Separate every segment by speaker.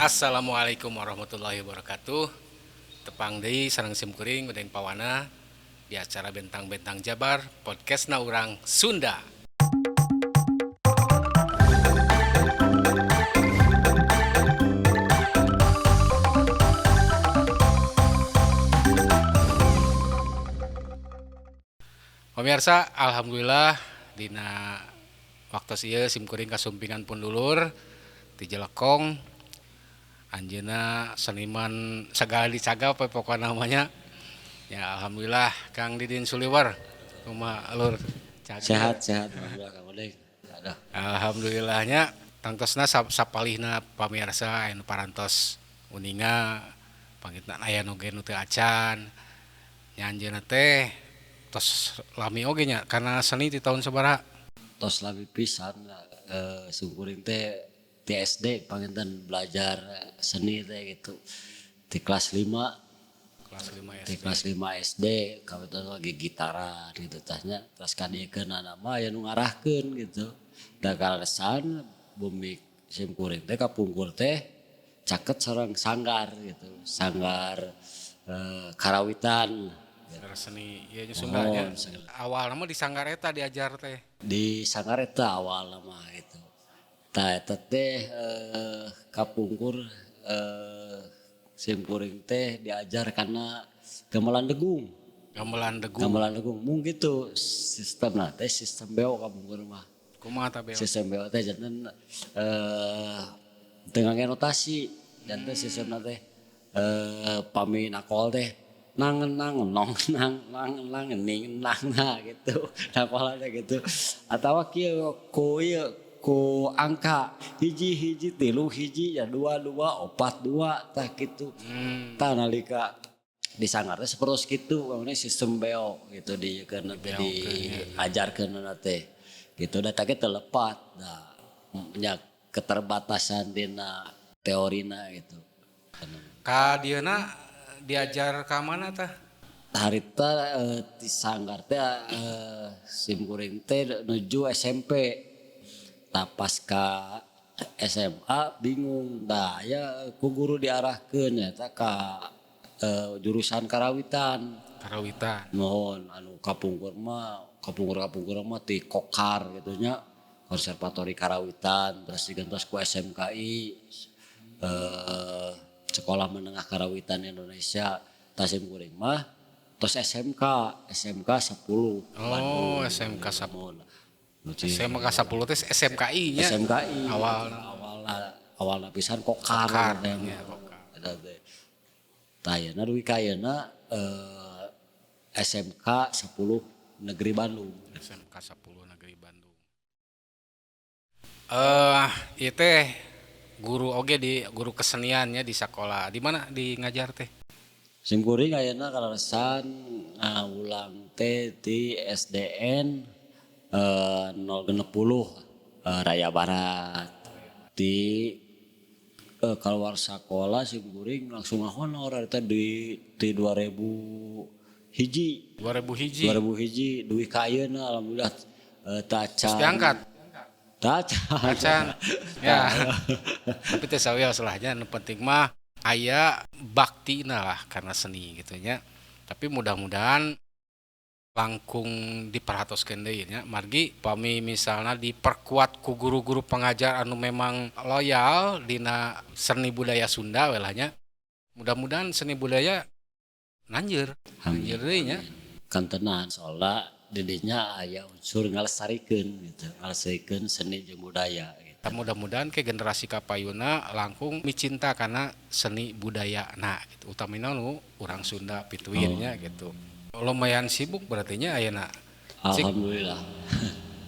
Speaker 1: Assalamualaikum warahmatullahi wabarakatuh. Tepang deui sareng simkuring Udeng Pawana di acara Bentang-Bentang Jabar, podcastna urang Sunda. Pemirsa, alhamdulillah dina waktu ieu simkuring kasumpingan pun dulur ti Jelekong. Anjeunna seniman segala dicagap we pokona namanya. Ya alhamdulillah, Kang Didin Suliwer, kumaha, Lur?
Speaker 2: Sehat sehat, alhamdulillah, Kang Odeng. Aduh.
Speaker 1: Alhamdulillahnya tangtosna sapalihna pamirsa anu parantos uninga, panginten aya nu ge nu teu acan nya, anjeunna teh tos lami oge nya kana seni. Ti tahun sabaraha?
Speaker 2: Tos lami pisan, simkuring teh ti SD panginten belajar seni teh gitu. Di kelas 5.
Speaker 1: Kelas 5
Speaker 2: Di
Speaker 1: SD.
Speaker 2: Kelas 5 SD kabetulan lagi gitaran gitu tah nya, terus kadiekeun mah aya nu ngarahkeun gitu. Da kaleresan bumi simkuring teh kapungkur teh caket sareng sanggar gitu, sanggar karawitan.
Speaker 1: Sanggar seni ieu nya, Sunda nya.
Speaker 2: Oh, sanggar.
Speaker 1: Awalna mah di sanggar eta diajar teh?
Speaker 2: Di sanggar eta awalna mah gitu. Tah, eta teh kapungkur simkuring teh diajar karena gamelan degung.
Speaker 1: Gamelan degung.
Speaker 2: Gamelan degung mung gitu, sistemna teh sistem beo kapungkur mah.
Speaker 1: Kumaha tah beo?
Speaker 2: Sistem beo teh janten teu ngangge notasi, janten sistemna teh pami nakol teh nang nang nong nang nang nang ning nang, nah gitu nakolna teh gitu, atawa kieu ku ieu ku angka hiji hiji tilu hiji ya, dua dua opat dua, tah gitu. Tah, nalika di sanggar teh sapertos kitu pamana sistem beo gitu di teh diajarkeun teh gitu, da teh teu lepat da nya keterbatasan dina teorina gitu.
Speaker 1: Ka dieuna diajar ka mana tah?
Speaker 2: Harita di sanggar teh simkuring teh nuju SMP. Tah, pas ka SMA bingung, tah aya ku guru diarahkeun eta ka jurusan karawitan.
Speaker 1: Karawitan.
Speaker 2: Muhun, anu kapungkur mah kapungkur-kapungkur mah ti Kokar gitu nya, konservatori karawitan, terus digentos ku SMKI, Sekolah Menengah Karawitan Indonesia. Tah, simkuring mah tos SMK, SMK 10.
Speaker 1: Oh, SMK 10.
Speaker 2: Muhun.
Speaker 1: SMK 10 teh SMKI nya.
Speaker 2: SMKI.
Speaker 1: Awal.
Speaker 2: Awalna awalna pisan Kokar.
Speaker 1: Kokar,
Speaker 2: teh.
Speaker 1: nya, Kokar.
Speaker 2: Eta teh. Tah, ayeuna dugi ka ayeuna SMK 10 Negeri Bandung.
Speaker 1: SMK 10 Negeri Bandung. Ieu teh guru oge, di guru keseniannya di sekolah. Di mana di ngajar teh?
Speaker 2: Simkuring ayeuna kaleresan ngawulang teh di SDN 060 Raya Barat. Di keluar sekolah simkuring langsung ngahonor eta di 2000 hiji.
Speaker 1: 2000 hiji.
Speaker 2: 2000 hiji dugi ka ayeuna, alhamdulillah teu acan.
Speaker 1: Terus diangkat.
Speaker 2: Teu acan.
Speaker 1: Acan. Ya. Tapi teh sawios lah nya, nu penting mah aya baktina lah karena seni gitu nya. Tapi mudah-mudahan langkung diperhatoskeun deui nya, margi pami misalna diperkuat ku guru-guru pengajar anu memang loyal dina seni budaya Sunda we lah nya. Mudah-mudahan seni budaya nanjeur, nanjeur deui nya.
Speaker 2: Kantenan, soalna didinya aya unsur ngalestarikeun gitu, ngalestarikeun seni jeung budaya gitu.
Speaker 1: Mudah-mudahan ke generasi kapayuna langkung micinta karena seni budaya, nah gitu, utamina nu urang Sunda pituin nya gitu. Lumayan sibuk berarti nya ayeuna. Cik,
Speaker 2: Alhamdulillah.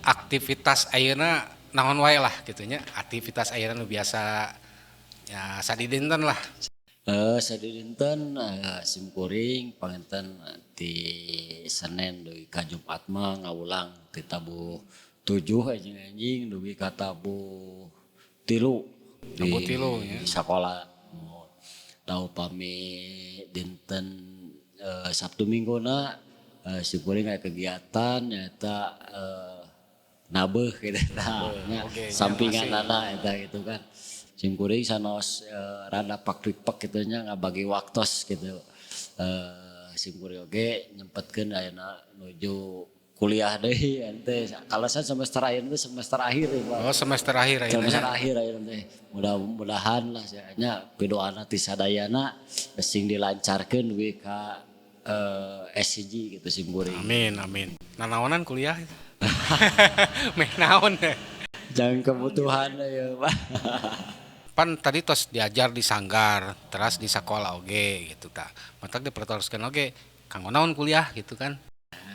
Speaker 1: Aktivitas ayeuna naon wae lah gitu nya, aktivitas ayeuna nu biasa ya, sadidinten lah.
Speaker 2: Sadidinten simkuring panginten di Senin dugi ka Jumat mah ngawulang ti tabuh 7 enjing-enjing dugi ka tabuh 3 di
Speaker 1: Tabuh 3 nya.
Speaker 2: Sakola. Tah, upami dinten Sabtu Mingguna simkuring aya kegiatan nyaeta nabeuh gitu tah nya,
Speaker 1: Oke, nya.
Speaker 2: Sampinganana eta gitu kan. Sim kuring sanaos rada pak-pikpek kitu nya ngabagi waktos gitu. Sim kuring oge nyempetkeun ayeuna nuju kuliah deui ente. Kalasan semester ayeuna teh semester akhir ya, Pak.
Speaker 1: Oh, semester akhir ayeuna.
Speaker 2: Semester akhir ayeuna teh. Mudah-mudahan lah nya pidoana ti sadayana sing dilancarkeun we ka SCG gitu sim kuring.
Speaker 1: Amin amin. Nanaonan kuliah? Meh naon teh?
Speaker 2: Jangan kebutuhan ya, Pak.
Speaker 1: Pan tadi tos diajar di sanggar, teras di sekolah oge gitu tah. Matak dipertaroskeun oge kanggo naon kuliah gitu kan.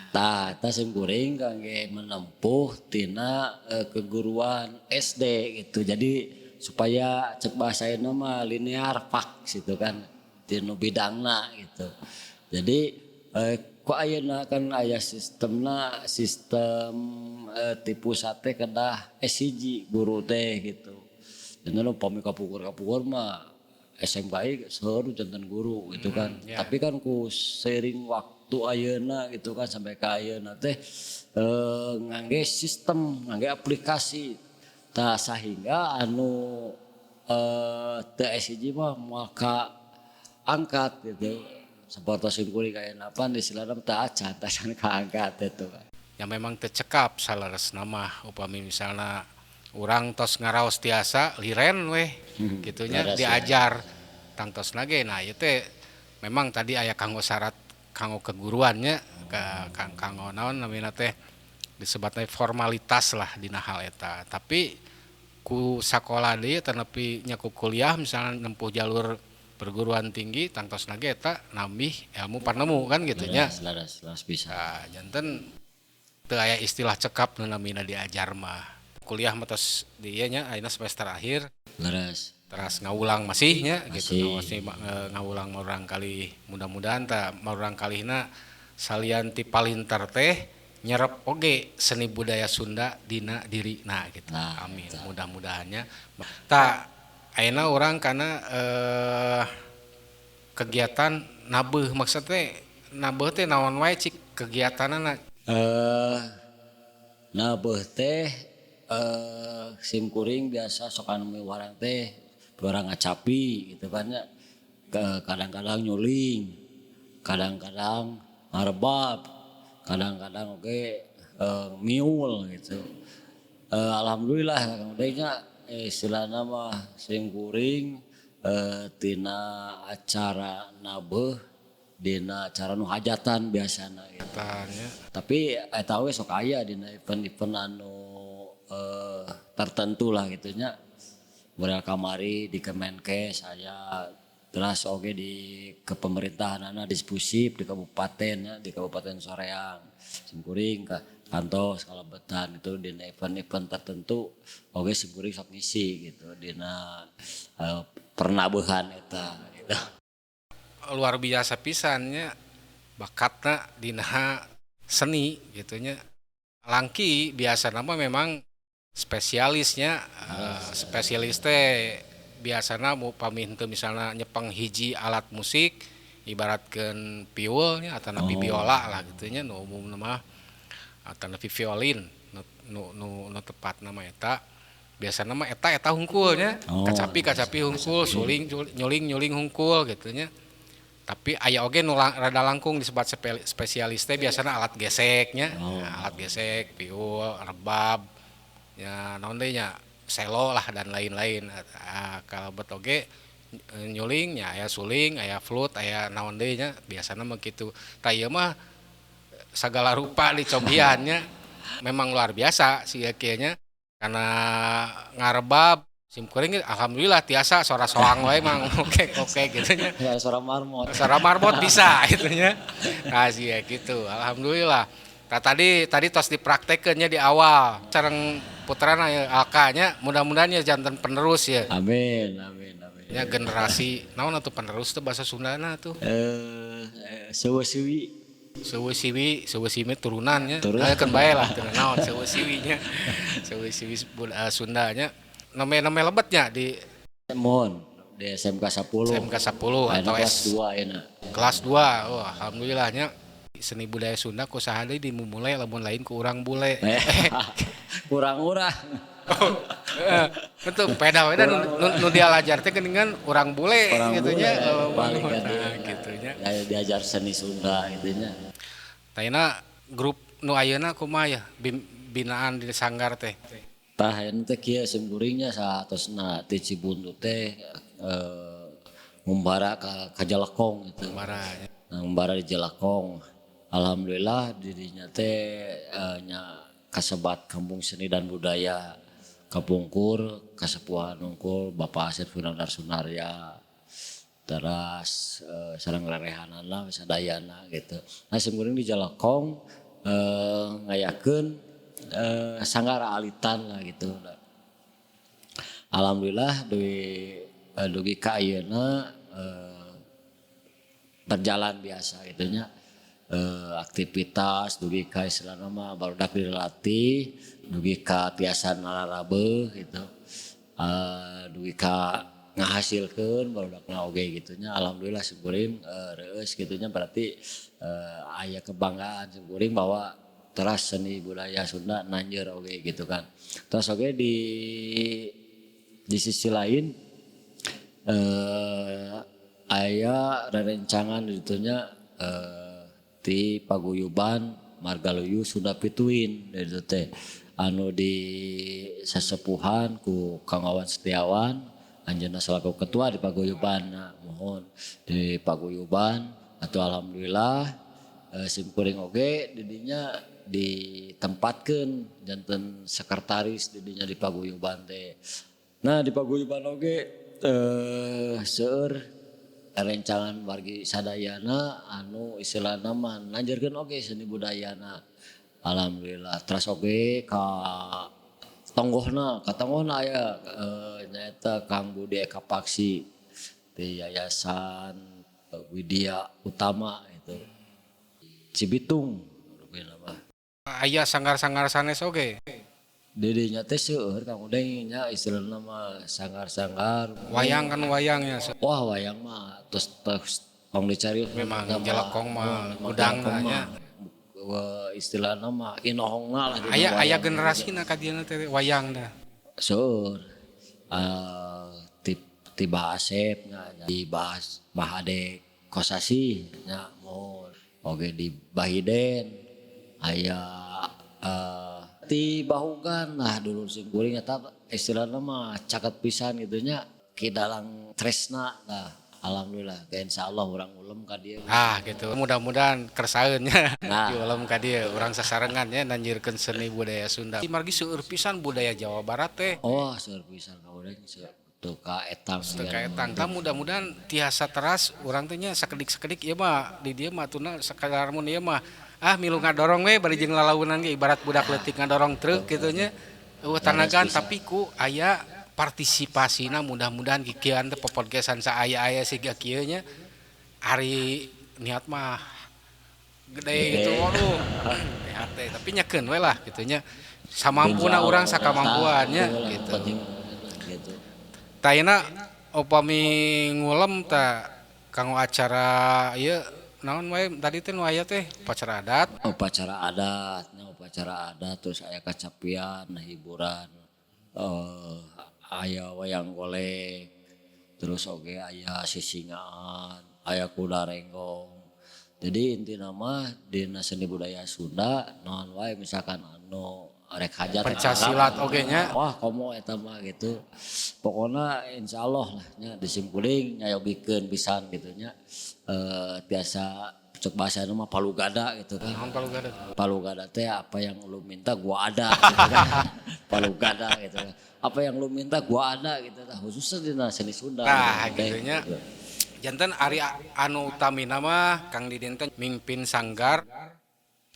Speaker 2: Tah, eta sim kuring kangge menempuh tina keguruan SD gitu. Jadi supaya cek bahasa ayeuna mah linear pak gitu kan tinu bidangna gitu. Jadi ku ayeuna kan aya sistemna sistem tipu sate kedah S1 guru teh gitu. Janten upami kapungkur-kapungkur mah SMKI seueur janten guru gitu kan. Tapi kan ku seiring waktu ayeuna gitu kan sampai ka ayeuna teh ngangge sistem, ngangge aplikasi. Tah sehingga anu teu S1 mah moal kaangkat gitu. Sapertos sim kuring ayeuna pan istilahna teu acan tacan kaangkat gitu kan.
Speaker 1: Ya memang teu cekap saleresna mah upami misalna urang tos ngaraos tiasa liren weh gitu nya diajar tangtosna ge. Nah ieu teh memang tadi aya kanggo syarat kanggo keguruannya kanggo naon namina teh disebatna formalitas lah dina hal eta. Tapi ku sakola deui tanapi nya ku kuliah misalnya nempuh jalur perguruan tinggi tangtosna ge eta nambih ilmu panemu kan gitu nya.
Speaker 2: Leres leres bisa.
Speaker 1: Nah, janten teu aya istilah cekap nu namina diajar mah. Kuliah mah tos di ieu nya ayeuna semester akhir.
Speaker 2: Leres.
Speaker 1: Teras ngawulang masih nya gitu, masih ngawulang murang kali mudah-mudahan tah murang kalihna salian ti palinter teh nyerep oge seni budaya Sunda dina dirina gitu.
Speaker 2: Nah,
Speaker 1: amin. Mudah-mudahannya. Tah ayeuna urang kana kegiatan nabeuh maksudnya nabeuh teh naon wae cik kegiatanana?
Speaker 2: Nabeuh teh sim kuring biasa sok anu miwarang teh orang ngacapi gitu kan ya. Kadang-kadang nyuling, kadang-kadang ngarebab, kadang-kadang oge miul gitu. Alhamdulillah Kang Udaynya istilahna mah sim kuring tina acara nabeuh dina acara nu hajatan biasana gitu.
Speaker 1: Tanya.
Speaker 2: Tapi eta we sok aya dina event-event anu tertentu lah gitu nya. Model kamari di Kemenkes aya, terus oge di kepemerintahanana di Spusip di kabupaten nya, di Kabupaten Soreang. Sim kuring ka kantos kalebetan itu dina event-event tertentu oge sim kuring sok ngisi gitu dina pernabehan eta gitu.
Speaker 1: Luar biasa pisannya bakatna dina seni gitu nya. Langki biasa nama memang spesialisnya, spesialis teh biasana mu pami henteu misalna nyepeng hiji alat musik ibaratkeun piul nya atanapi biola lah gitu nya nu umumna mah atanapi violin nu nu nu, nu tepatna mah eta biasana mah eta eta hungkul nya. Kacapi kacapi hungkul, suling nyuling nyuling hungkul gitu nya. Tapi aya oge nu rada langkung disebut spesialis teh biasana alat geseknya. Nah, alat gesek, piul, rebab, ya naon deui nya, selo lah dan lain-lain. Ah, kalebet oge nyuling nya aya suling, aya flute, aya naon deui nya, biasana mah kitu. Tah ieu mah sagala rupa dicobian nya. Memang luar biasa si ieu nya karena ngarebab sim kuring alhamdulillah tiasa suara soang wae mang oke oke gitu nya.
Speaker 2: Ya, suara marmot.
Speaker 1: Suara marmot bisa gitu nya. Nah sih ya gitu alhamdulillah. Nah, tadi tadi tos dipraktekeun nya di awal sareng putrana ya Alka nya, mudah-mudahan ya janten penerus ya.
Speaker 2: Amin amin amin.
Speaker 1: Ya generasi naon atuh penerus teh bahasa Sundana tuh?
Speaker 2: Seueuh-siwi.
Speaker 1: Seueuh-siwi, seueuh-siwi turunan nya.
Speaker 2: Turunan.
Speaker 1: Keun bae lah teu naon seueuh-siwi nya. Seueuh-siwi Sunda nya. Nome-nome lebetnya di
Speaker 2: Mohon di SMK 10.
Speaker 1: SMK 10
Speaker 2: Ayeuna
Speaker 1: atau
Speaker 2: kelas
Speaker 1: S
Speaker 2: 2 ayeuna.
Speaker 1: Kelas 2. Oh, alhamdulillahnya seni budaya Sunda ku saha deui dimumule lamun lain ku urang bule.
Speaker 2: Kurang-urang.
Speaker 1: Heeh. Betul, beda-beda nu dialajar teh geuningan urang bule
Speaker 2: Orang
Speaker 1: gitu
Speaker 2: bule
Speaker 1: nya.
Speaker 2: balik ka dieu.
Speaker 1: Nah, gitu nya.
Speaker 2: Ya, diajar seni Sunda gitu nya.
Speaker 1: Tayana grup nu ayeuna kumaha ya binaan di sanggar teh?
Speaker 2: Tah ayeuna teh kieu sim kuringnya saatosna ti Cibuntu teh ngumbara ka Jelekong gitu.
Speaker 1: Ngumbara nya.
Speaker 2: Nah, ngumbara di Jelekong. Alhamdulillah dirinya teh nya kasebat Kampung Seni dan Budaya kapungkur kasepuhan nungkul Bapak Asep Sunandar Sunarya teras sareng rerehanana sadayana gitu. Nah sim kuring di Jelekong ngayakeun sanggar alitan lah gitu. Alhamdulillah dugi ka ayeuna berjalan biasa gitu nya. Aktivitas dugi ka istilahna mah barudak dilatih dugi ka tiasa nararabeuh gitu. Dugi ka ngahasilkeun barudakna oge gitu nya. Alhamdulillah sim kuring reueus gitu nya, berarti aya kebanggaan sim kuring bahwa teras seni budaya Sunda nanjeur oge gitu kan. Terus oge di sisi lain aya rerencangan ditunya di paguyuban Margaluyu Sunda Pituin itu teh anu di sesepuhan ku Kang Wawan Setiawan anjeunna selaku ketua di paguyuban. Nah, mohon di paguyuban atau alhamdulillah sim kuring oge didinya ditempatkeun janten sekretaris didinya di paguyuban teh. Nah di paguyuban oge seueur rencangan wargi sadayana anu istilahna mah nanjeurkeun oge seni budayana. Alhamdulillah teras oge ka tonggohna aya nyaeta Kang Budi Eka Paksi di Yayasan Widya Utama itu Cibitung rupina mah.
Speaker 1: Aya sanggar-sanggar sanes oge.
Speaker 2: Didinya teh seueur Kang Udeng nya istilahna mah sanggar-sanggar
Speaker 1: wayang kan wayangnya.
Speaker 2: Wah wayang mah terus tong dicari
Speaker 1: memang Jelekong mah gudangna nya.
Speaker 2: Istilahna mah inohongna lah.
Speaker 1: Aya generasina ka dieuna teh wayangna.
Speaker 2: Seueur ti Asep nya di Bahas Bahade Kosasi nya mohon oge di Bahiden aya ti Bahugan lah dulur sim kuring eta istilahna mah caket pisan gitu nya Ki Dalang Tresna lah. Alhamdulillah ke insyaallah urang ulem ka dieu.
Speaker 1: Ah gitu. Mudah-mudahan kersaeun nya. Nah. Diulem ka dieu urang sasarengan nya nanjirkeun seni budaya Sunda. Margi seueur pisan budaya Jawa Barat teh.
Speaker 2: Oh, seueur pisan ka urang teu ka etang.
Speaker 1: Teu ka etang. Tah mudah-mudahan tiasa teras urang teh nya sakedik-sakedik ieu mah di dieu mah atuna sakadar mun ieu mah ah milu ngadorong we bari jeung lalaunan ge ibarat budak leutik ngadorong truk kitu nya. Eueuh tanagan tapi ku aya partisipasina mudah-mudahan kikieuan teh podcastan saaya-aya siga kieu nya. Ari niat mah gede gitu waduh. Niat teh tapi nyakeun we lah kitu nya. Samampuna urang sakamampuan nya gitu. Tayana upami ngulem ta kanggo acara ieu naon wae tadi teh nu aya teh upacara adat.
Speaker 2: Upacara adat, nya upacara adat terus aya kacapian, hiburan, aya wayang golek, terus oge aya sisingaan, aya kuda renggong. Jadi intina mah dina seni budaya Sunda naon wae misalkan anu rek hajat
Speaker 1: pencak silat oge nya.
Speaker 2: Wah komo eta mah gitu. Pokona insyaallah lah nya disimkuring nyayogikeun pisan gitu nya. Biasa cek bahasana mah palugada gitu kan.
Speaker 1: Naon palugada?
Speaker 2: Palugada teh apa yang lu minta gua ada gitu kan. Palugada gitu kan. Apa yang lu minta gua ada gitu nah, khususnya dina seni Sunda.
Speaker 1: Nah, gitu nya. Janten ari anu utamina mah Kang Didin teh mimpin sanggar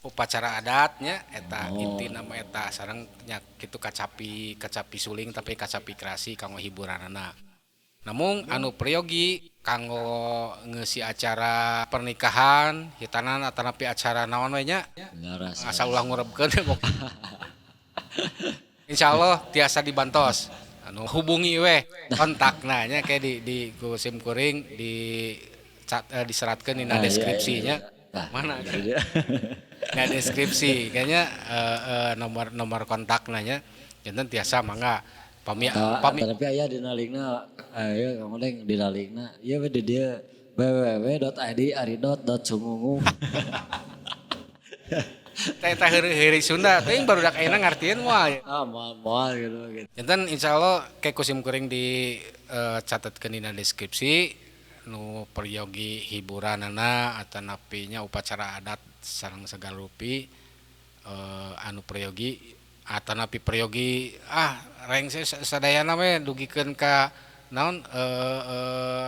Speaker 1: upacara adatnya eta intina mah eta sareng nya kitu kacapi suling tapi kacapi kreasi kanggo hiburanana. Namun anu priyogi kanggo ngeusi acara pernikahan, hitanan atanapi acara naon we nya. Asa ulah ngurebkeun. Insyaallah tiasa dibantos. Anu hubungi we kontakna nya kayak di ku sim kuring di diseratkeun dina deskripsinya. Mana? Nah deskripsi kayaknya nomor kontak nanya janten tiasa mangga Pami pami
Speaker 2: tapi aya dina linkna aya Kang Odeng dina linkna ieu we di dieu www.id.aridot.sungungu.
Speaker 1: Teh eta heureuy Sunda teuing barudak ayeuna ngartieun moal.
Speaker 2: Ah moal moal gitu gitu.
Speaker 1: Janten insyaallah ke ku sim kuring di catetkeun dina deskripsi nu peryogi hiburanana atanapi nya upacara adat sareng sagala rupi anu peryogi atanapi peryogi ah rengse sadayana we dugikeun ka naon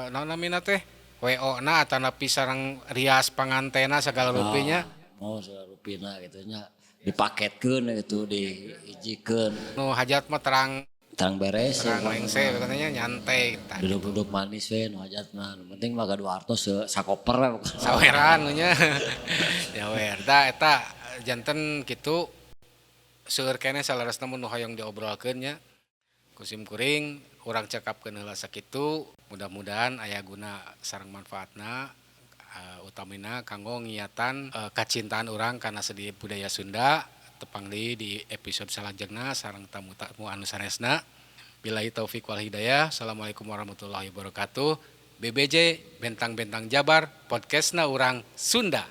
Speaker 1: naon namina teh WO na atanapi sareng rias pangantena sagala rupinya.
Speaker 2: Oh, segala rupina gitu nya dipaketkeun gitu dihijikeun.
Speaker 1: Nu hajat mah terang
Speaker 2: terang beres
Speaker 1: terang rengse katanya nyantai tah.
Speaker 2: Duduk-duduk manis we nu hajat mah nu penting mah gaduh artos sakoper we pokona.
Speaker 1: Saweran nu nya. Nyawer da eta janten kitu seueur keneh saleresna mun nu hoyong diobrolkeun nya. Ku sim kuring urang cekapkeun heula sakitu, mudah-mudahan aya guna sareng manfaatna utamina kanggo ngiatan kacintaan urang kana seni budaya Sunda. Tepang deui di episode salajengna sareng tamu-tamu anu sanesna. Billahi taufik wal hidayah. Assalamualaikum warahmatullahi wabarakatuh. BBJ Bentang-Bentang Jabar, podcastna urang Sunda.